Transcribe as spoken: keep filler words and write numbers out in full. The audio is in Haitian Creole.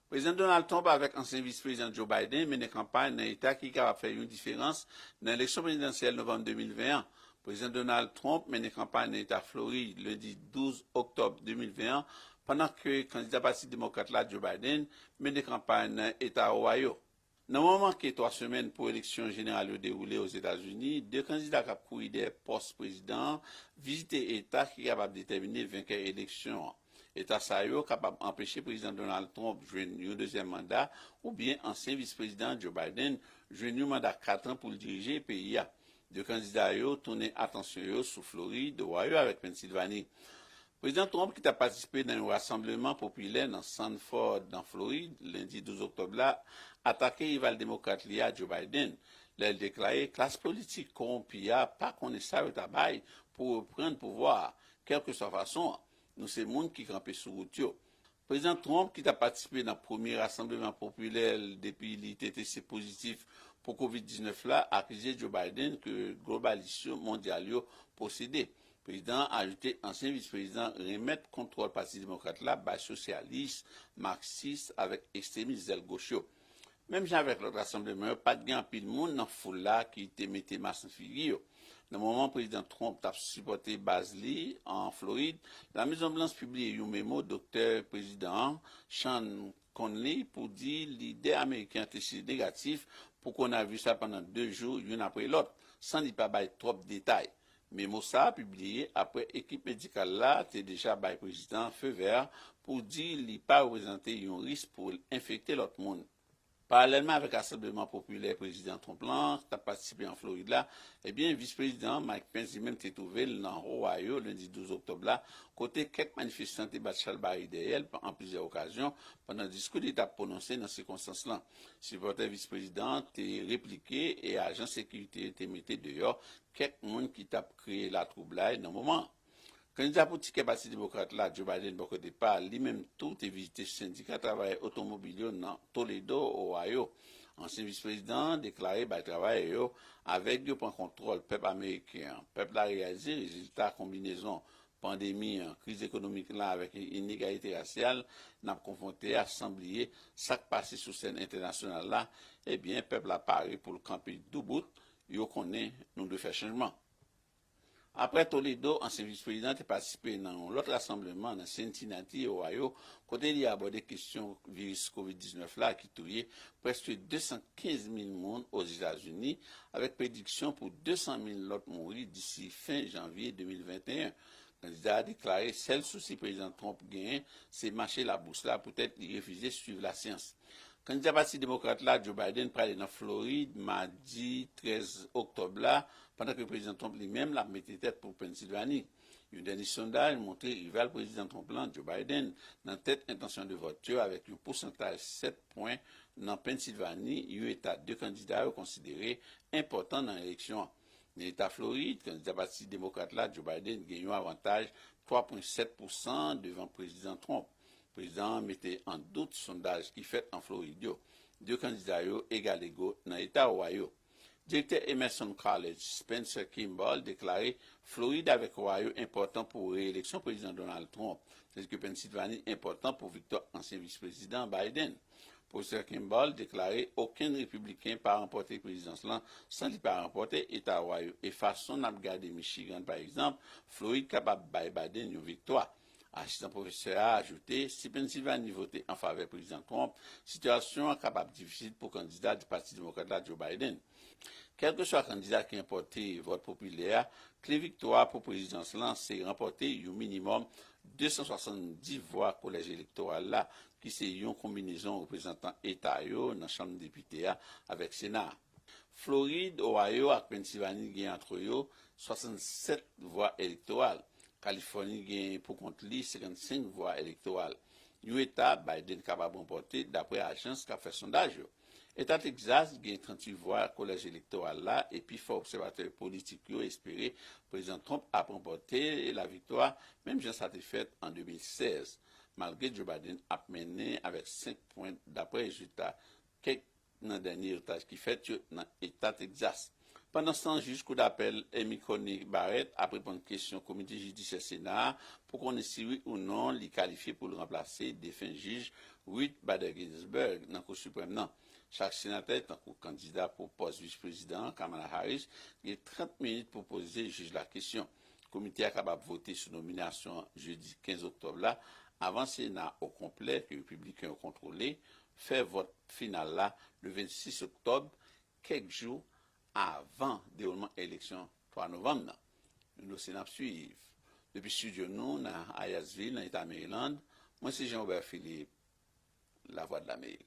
Prezidan Donald Trump avèk ansyen vis prezidan Joe Biden mennen kanpay nan eta ki kapab fè yon diferans nan eleksyon prezidansyèl novanm de mil ven an. Prezidan Donald Trump mennen kanpay nan eta Florid lendi douz oktòb de mil ven an, pandan ke kandida Pati Demokrat la, Joe Biden, mennen kanpay nan eta Ohio. Nan moman ke twa semèn pou eleksyon jeneral yo dewoule Ozetazini, de kandida k ap kouri dèyè pòs prezidan an vizite eta ki kapab detèmine venkè eleksyon an. Eta sa yo kapab anpeche Prezidan Donald Trump jwenn yon dezyèm manda oubyen ansyen vis prezidan Joe Biden jwenn yon manda kat an pou l dirije peyi a. De kandida yo tounen atansyon yo sou Florid, Ohio avèk Pennsilvani. Prezidan Trump, ki t ap patisipe nan yon rasanbleman popilè nan Sanford, nan Florid, lendi douz oktòb la, atake rival demokrat li a, Joe Biden, lè l deklare klas politik kowonpi a pa konnen sa yo ta bay pou reprann pouvwa a. Kèlkeswa fason an, nou se moun ki kanpe sou wout yo. Prezidan Trump, ki t ap patisipe nan premye rasanbleman popilè l depi li te teste pozitif pou kovid diznèf la, akize Joe Biden ke globalis yo mondyal yo posede. Prezidan an ajoute ansyen vis prezidan renmèt kontwòl Pati Demokrat la bay sosyalis, maksis avèk ekstremis zèl goch yo. Menm jan avèk lòt rasanbleman yo, pa t gen anpil moun nan foul la ki te mete mas nan figi yo. Nan moman Prezidan Trump t ap sipòte baz li an Florid, Lamezon Blanch pibliye yon memo doktè prezidan an, Sean Conley, pou di lidè ameriken an teste negatif pou kowonaviris la pandan de jou, youn apre lòt, san li pa bay twòp detay. Memo sa a pibliye apre ekip medikal la te deja bay prezidan an fe vè pou di li pa reprezante yon risk pou l enfekte lòt moun. Paralèlman avèk rasanbleman popilè Prezidan Trump lan t ap patisipe an Florid la, ebyen, vis prezidan an, Mike Pence, li menm te twouve l nan Ohio lendi douz oktòb la, kote kèk manifestan te bat chalbari dèyè l an plizyè okazyon pandan diskou li t ap pwononse nan sikonstans lan. Sipòtè vis prezidan an te replike e ajan sekirite yo te mete deyò kèk moun ki t ap kreye latwoublay nan moman an. Kandida pou tikè Pati Demokrat la, Joe Biden, bò kote pa l, li menm tou te vizite sendika travayè otomobil yo nan Toledo, Ohio. Ansyen vis prezidan an deklare bay travayè yo, avèg yo pran kontwòl pèp ameriken an. Pèp la reyalize rezilta konbinezon pandemi an, kriz ekonomik la avèk inegalite rasyal n ap konfwonte a, san bliye sa k pase sou sèn entènasyonal la. Ebyen, pèp la pare pou l kanpe doubout. Yo konnen nou dwe fè chanjman. Apre Toledo, ansyen vis prezidan te patisipe nan yon lòt rasanbleman nan Cincinnati, Ohio, kote li abòde kesyon viris kovid diznèf la ki touye prèske de san kenz mil moun Ozetazini, avèk prediksyon pou de san mil lòt mouri disi fen janvye de mil venteyen. Kandida a deklare sèl sousi Prezidan Trump genyen se mache labous la poutèt li refize swiv lasyans. Kandida Pati Demokrat la, Joe Biden, prale nan Florid madi trèz oktòb la, pandan ke Prezidan Trump li menm l ap mete tèt pou Pennsilvani. Yon dènye sondaj montre rival Prezidan Trump lan, Joe Biden, nan tèt entansyon de vòt yo avèk yon pousantaj sèt pwen nan Pennsilvani, yon eta de kandida yo konsidere enpòtan nan eleksyon an. Nan eta Florid, kandida Pati Demokrat la, Joe Biden, gen yon avantaj twa pwen sèt pousan devan Prezidan Trump. Prezidan an mete an dout sondaj ki fèt an Florid yo. De kandida yo egalego nan eta Ohio. Direktè Emerson College, Spencer Kimball, deklare Florid avèk Ohio enpòtan pou reeleksyon Prezidan Donald Trump, tandiske Pennsilvani enpòtan pou viktwa ansyen vis prezidan Biden. Pwofesè Kimball deklare okenn repibliken pa ranpòte prezidans lan san li pa ranpòte eta Ohio, e fason n ap gade Michigan, pa egzanp, Florid kapab bay Biden yon viktwa. Asistan pwofesè a ajoute, si Pennsilvani vote an favè Prezidan Trump, sitiyasyon an kapab difisil pou kandida Pati Demokrat la, Joe Biden. Kèlkeswa kandida ki ranpòte vòt popilè a, kle viktwa pou prezidans lan se ranpòte yon minimòm de san swasanndis vwa kolèj elektoral la, ki se yon konbinezon reprezantan eta yo nan Chanm Depite a avèk Sena a. Florid, Ohio ak Pennsilvani gen antre yo swasannsèt vwa elektoral. Kalifòni gen pou kont li senkannsenk vwa elektoral. Yon eta Biden kapab ranpòte, dapre ajans k ap fè sondaj yo. Eta Texas gen tranntuit vwa kolèj elektoral la, epi fò obsèvatè politik yo espere Prezidan Trump ap ranpòte laviktwa, menm jan sa te fèt an de mil sèz, malgre Joe Biden ap mennen avèk senk pwen, dapre rezilta kèk nan dènye sondaj ki fèt yo nan eta Texas. Pandanstan, jij Koudapèl Amy Coney Barrett ap reponn kesyon Komite Jidisyè Sena a pou konnen si wi ou non li kalifye pou l ranplase defen jij Ruth Bader Ginsburg nan Kou Siprèm nan. Chak senatè, tankou kandida pou pòs vis prezidan an, Kamala Harris, gen trant minit pou poze jij la kesyon. Komite a kapab vote sou nominasyon an jedi kenz oktòb la, avan Sena okonplè ke Repibliken yo kontwole fè vòt final la le vennsis oktòb, kèk jou avan dewoulman eleksyon twa novanm nan. Yon dosye n ap swiv. Depi estidyo nou nan Hyattsville, nan eta Maryland, mwen se Jean Robert Philippe, Lavwadlamerik.